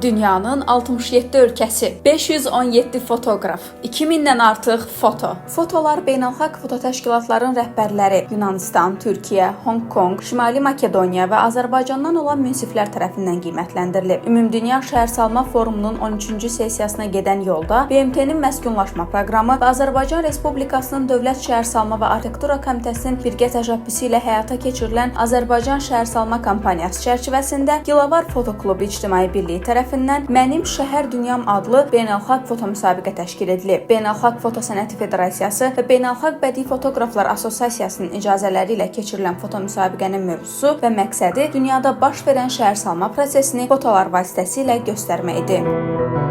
Dünyanın 67 ölkəsi, 517 fotoqraf, 2000-dən artıq foto. Fotolar beynəlxalq foto təşkilatların rəhbərləri Yunanistan, Türkiyə, Honk Konq, Şimali Makedoniya və Azərbaycandan olan münsiflər tərəfindən qiymətləndirilib. Ümumdünya Şəhərsalma Forumunun 13-cü sessiyasına gedən yolda BMT-nin məskunlaşma proqramı və Azərbaycan Respublikasının Dövlət Şəhərsalma və Arxitektura Komitəsinin birgə təşəbbüsü ilə həyata keçirilən Azərbaycan Şəhərsalma kampaniyası çərçivəsində Gilavar Foto Klubu İctimai Birliyi tərəfindən Mənim Şəhər Dünyam adlı beynəlxalq foto müsabiqə təşkil edilib. Beynəlxalq Foto Sənəti Federasiyası və Beynəlxalq Bədii Fotoqraflar Assosiasiyasının icazələri ilə keçirilən foto müsabiqənin mövzusu və məqsədi dünyada baş verən şəhərsalma prosesini fotolar vasitəsilə göstərmək idi.